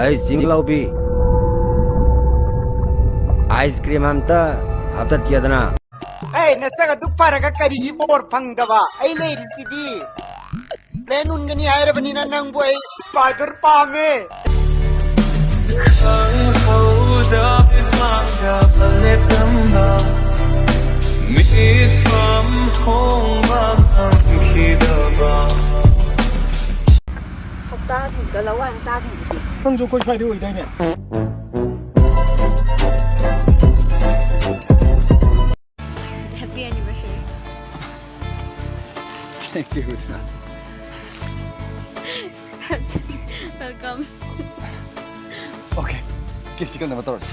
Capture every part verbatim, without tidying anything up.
ꯑꯩ ꯆꯤꯡꯂꯥꯎꯕꯤ, ice cream ꯑꯝꯇ ꯍꯥꯞꯇꯠꯀꯦꯗꯅ꯫ ꯑꯩ ꯅꯁꯛ ꯑꯗꯨꯛ ꯐꯔꯒ ꯀꯔꯤꯒꯤ ꯕꯣꯔ ꯐꯪꯗꯕ? ꯑꯩ ꯂꯩꯔꯤꯁꯤꯗꯤ꯫ ꯄ꯭ꯂꯦꯟ ꯎꯟꯒꯅꯤ ꯍꯥꯏꯔꯕꯅꯤꯅ ꯅꯪꯕꯨ ꯑꯩ ꯁ꯭ꯄꯥꯏꯗꯔ ꯄꯥꯝꯃꯦ꯫ ꯈꯪꯍꯧꯗ ꯃꯤꯠꯃꯥꯡꯗ ꯂꯦꯞꯂꯝꯕ, ꯃꯤꯠꯐꯝ ꯍꯣꯡꯕ ꯉꯝꯈꯤꯗꯕ꯫ ꯁꯛꯇꯥꯁꯤꯡꯗ ꯂꯋꯥꯏ ꯃꯆꯥꯁꯤꯡꯁꯤꯗꯤ꯫ ꯅꯪꯁꯨ ꯑꯩꯈꯣꯏ ꯁ꯭ꯋꯥꯏꯗꯩ ꯑꯣꯏꯗꯥꯏꯅꯦ? Happy anniversary. Thank you very much. Welcome. Okay, ꯀꯦꯛꯁꯤ ꯀꯛꯅꯕ ꯇꯧꯔꯁꯤ꯫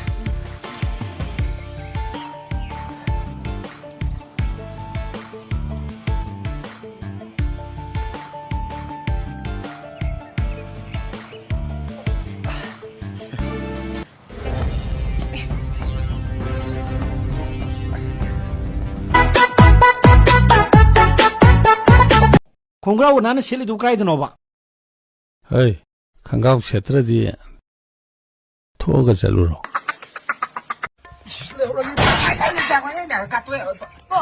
ꯈꯣꯡꯒ꯭ꯔꯥꯎ ꯅꯥꯟꯅ ꯁꯦꯠꯂꯤꯗꯨ ꯀꯥꯏꯗꯅꯣꯕ? ꯍꯩ, ꯈꯣꯡꯒ꯭ꯔꯥꯎ ꯁꯦꯠꯇ꯭ꯔꯗꯤ ꯊꯣꯛꯑꯒ ꯆꯠꯂꯨꯔꯣ꯫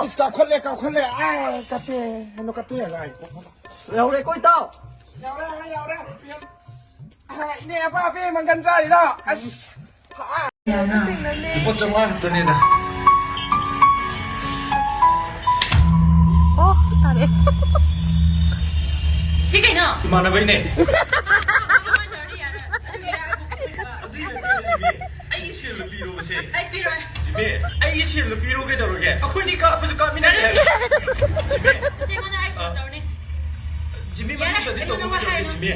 ꯏꯁ, ꯀꯥꯞꯈꯠꯂꯦ, ꯀꯥꯞꯈꯠꯂꯦ꯫ ꯑꯥ, ꯀꯥꯞꯄꯦ꯫ ꯀꯩꯅꯣ, ꯀꯥꯞꯄꯦ꯫ ꯂꯥꯏ꯫ ꯂꯩꯍꯧꯔꯦꯀꯣ, ꯏꯇꯥꯎ꯫ ꯌꯥꯎꯔꯦ, ꯌꯥꯎꯔꯦ꯫ ꯑꯥ, ꯏꯅꯦ, ꯑꯄꯥ, ꯑꯄꯦ, ꯃꯪꯒꯟ ꯆꯥꯔꯤꯔꯣ? ꯑꯁ꯫ ꯂꯨꯄꯥ ꯆꯥꯝꯃꯉꯥ ꯈꯛꯇꯅꯦꯗ꯫ ꯑꯣ, ꯇꯥꯔꯦ꯫ ꯁꯤ ꯀꯩꯅꯣ? ꯏꯃꯥꯟꯅꯕꯩꯅꯦ꯫ ꯑꯗꯨꯏ ꯅꯠꯇꯦ, ꯖꯤꯃꯤ꯫ ꯑꯩꯒꯤ ꯁꯦꯜꯗꯣ ꯄꯤꯔꯣꯕꯁꯦ꯫ ꯑꯩ ꯄꯤꯔꯣꯏ꯫ ꯖꯤꯃꯤ, ꯑꯩꯒꯤ ꯁꯦꯜꯗꯣ ꯄꯤꯔꯣ ꯀꯩꯗꯧꯔꯒꯦ? ꯑꯩꯈꯣꯏꯅꯤ ꯀꯥꯞꯄꯁꯨ ꯀꯥꯞꯃꯤꯟꯅꯔꯦ꯫ ꯖꯤꯃꯤ꯫ ꯅꯆꯦꯉꯣꯟꯗ ꯑꯩ ꯐꯣꯟ ꯑꯥ꯫ ꯇꯧꯔꯅꯤ꯫ ꯖꯤꯃꯤ, ꯌꯥꯔꯦ, ꯃꯃꯤꯡꯗꯣ ꯑꯗꯨ ꯑꯩꯉꯣꯟꯗ ꯇꯧꯕ ꯋꯥ ꯀꯩꯗꯧꯔꯒꯦ, ꯍꯥꯏꯔꯅꯨ꯫ ꯖꯤꯃꯤ?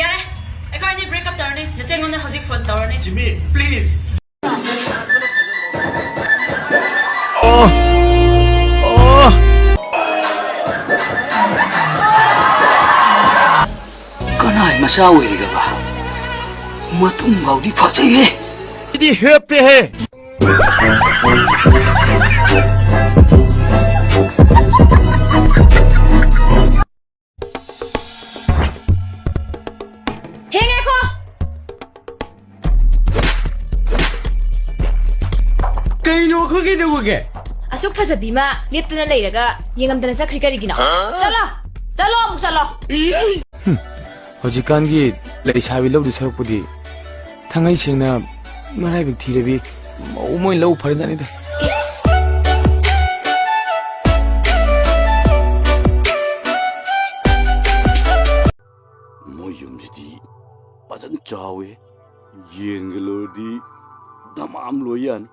ꯌꯥꯔꯦ, ꯑꯩꯈꯣꯏ ꯑꯅꯤ break up ꯇꯧꯔꯅꯤ꯫ ꯅꯆꯦꯉꯣꯟꯗ ꯍꯧꯖꯤꯛ ꯐꯣꯟ ꯇꯧꯔꯅꯤ꯫ ꯖꯤꯃꯤ, please. ꯑꯣ! ꯑꯣ! ꯀꯅꯥꯏ ꯃꯆꯥ ꯑꯣꯏꯔꯤꯒꯕ? ꯃꯇꯨꯡ ꯐꯥꯎꯗꯤ ꯐꯖꯩꯍꯦ꯫ ꯑꯩꯗꯤ ꯍꯦꯞꯄꯦꯍꯦ꯫ ꯊꯦꯡꯉꯦꯀꯣ꯫ ꯀꯩꯅꯣ ꯑꯩꯈꯣꯏ ꯀꯩꯗꯧꯔꯒꯦ? ꯑꯁꯨꯛ ꯐꯖꯕꯤ ꯑꯃ ꯂꯦꯞꯇꯅ ꯂꯩꯔꯒ ꯌꯦꯡꯉꯝꯗꯅ ꯆꯠꯈ꯭ꯔꯤ ꯀꯔꯤꯒꯤꯅꯣ? ꯆꯠꯂꯣ! ꯆꯠꯂꯣ, ꯑꯃꯨꯛ ꯆꯠꯂꯣ! ꯍꯧꯖꯤꯛꯀꯥꯟꯒꯤ ꯂꯩꯁꯥꯕꯤ ꯂꯧꯗꯨ ꯁꯔꯨꯛꯄꯨꯗꯤ ꯊꯥꯡꯉꯩ ꯁꯦꯡꯅ ꯃꯔꯥꯏꯕꯛ ꯊꯤꯔꯕꯤ ꯃꯧ ꯑꯃ ꯑꯣꯏꯅ ꯂꯧ ꯐꯔꯖꯥꯠꯅꯤꯗ꯫ ꯃꯣꯏ ꯌꯨꯝꯁꯤꯗꯤ ꯐꯖꯅ ꯆꯥꯎꯋꯦ꯫ ꯌꯦꯟꯒ ꯂꯣꯏꯔꯗꯤ ꯗꯃꯥꯝ ꯂꯣꯏ ꯌꯥꯅꯤ꯫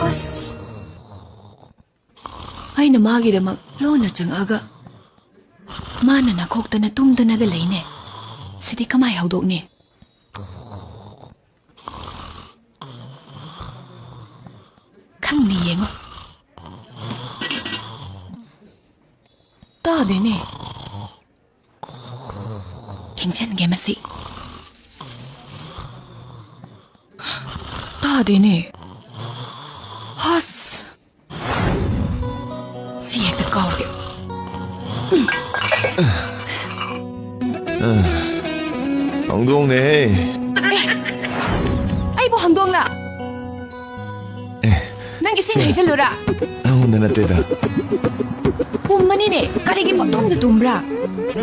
ꯑꯁ, ꯑꯩꯅ ꯃꯥꯒꯤꯗꯃꯛ ꯂꯣꯟꯅ ꯆꯪꯉꯛꯑꯒ ꯃꯥꯅ ꯅꯥꯈꯣꯛꯇꯅ ꯇꯨꯝꯗꯅꯒ ꯂꯩꯅꯦ꯫ ꯁꯤꯗꯤ ꯀꯃꯥꯏ ꯍꯧꯗꯣꯛꯅꯤ? ꯈꯪꯅꯤ ꯌꯦꯡꯉꯣ꯫ ꯇꯥꯗꯦꯅꯦ꯫ ꯈꯤꯡꯖꯟꯒꯦ ꯃꯁꯤ꯫ ꯇꯥꯗꯦꯅꯦ꯫ ꯍꯁ! ꯁꯤ ꯍꯦꯛꯇ ꯀꯥꯎꯔꯒꯦ꯫ ꯍꯧꯗꯣꯡꯅꯦꯍꯦ꯫ ꯑꯦ, ꯑꯩꯕꯨ ꯍꯧꯗꯣꯡꯂ? ꯑꯦ, ꯅꯪ ꯏꯁꯤꯡ ꯁꯦ꯫ ꯍꯩꯖꯤꯜꯂꯨꯔꯥ? ꯅꯪꯉꯣꯟꯗ ꯅꯠꯇꯦꯗ꯫ ꯄꯨꯝꯃꯅꯤꯅꯦ, ꯀꯔꯤꯒꯤ ꯄꯪꯇꯨꯝꯗ ꯇꯨꯝꯕ꯭ꯔꯥ?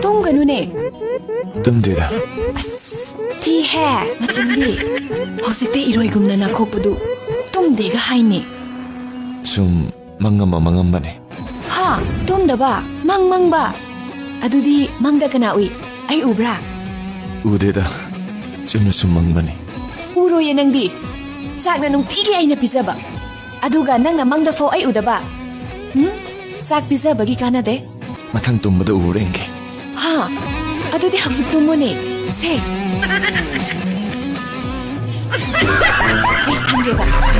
ꯇꯨꯝꯒꯅꯨꯅꯦ꯫ ꯇꯨꯝꯗꯦꯗ꯫ ꯑꯁ, ꯊꯤꯍꯦ, ꯃꯆꯤꯟꯗꯤ꯫ ꯍꯧꯖꯤꯛꯇꯤ ꯏꯔꯣꯏꯒꯨꯝꯅ ꯅꯥꯈꯣꯛꯄꯗꯨ ꯇꯨꯝꯗꯦꯒ ꯍꯥꯏꯅꯦ꯫ ꯁꯨꯝ ꯃꯪ ꯑꯃ ꯃꯪꯉꯝꯕꯅꯦ꯫ ꯍꯥ? ꯇꯨꯝꯗꯕ? ꯃꯪ ꯃꯪꯕ? ꯑꯗꯨꯗꯤ ꯃꯪꯗ ꯀꯅꯥ ꯎꯏ? ꯑꯩ ꯎꯕ꯭ꯔꯥ? ꯎꯗꯦꯗ꯫ ꯆꯨꯝꯅ ꯁꯨꯝ ꯃꯪꯕꯅꯦ꯫ ꯎꯔꯣꯏꯌꯦ ꯅꯪꯗꯤ꯫ ꯆꯥꯛꯅ ꯅꯨꯡꯇꯤꯒꯤ ꯑꯩꯅ ꯄꯤꯖꯕ꯫ ꯑꯗꯨꯒ ꯅꯪꯅ ꯃꯪꯗꯐꯥꯎ ꯑꯩ ꯎꯗꯕ꯫ ꯎꯝ? ꯆꯥꯛ ꯄꯤꯖꯕꯒꯤ ꯀꯥꯟꯅꯗꯦ꯫ ꯃꯊꯪ ꯇꯨꯝꯕꯗ ꯎꯔꯦ ꯌꯦꯡꯒꯦ꯫ ꯍꯥ? ꯑꯗꯨꯗꯤ ꯍꯧꯖꯤꯛ ꯇꯨꯝꯃꯣꯅꯦ꯫ ꯁꯦ꯫ ꯑꯩ ꯁꯪꯒꯦꯕ꯫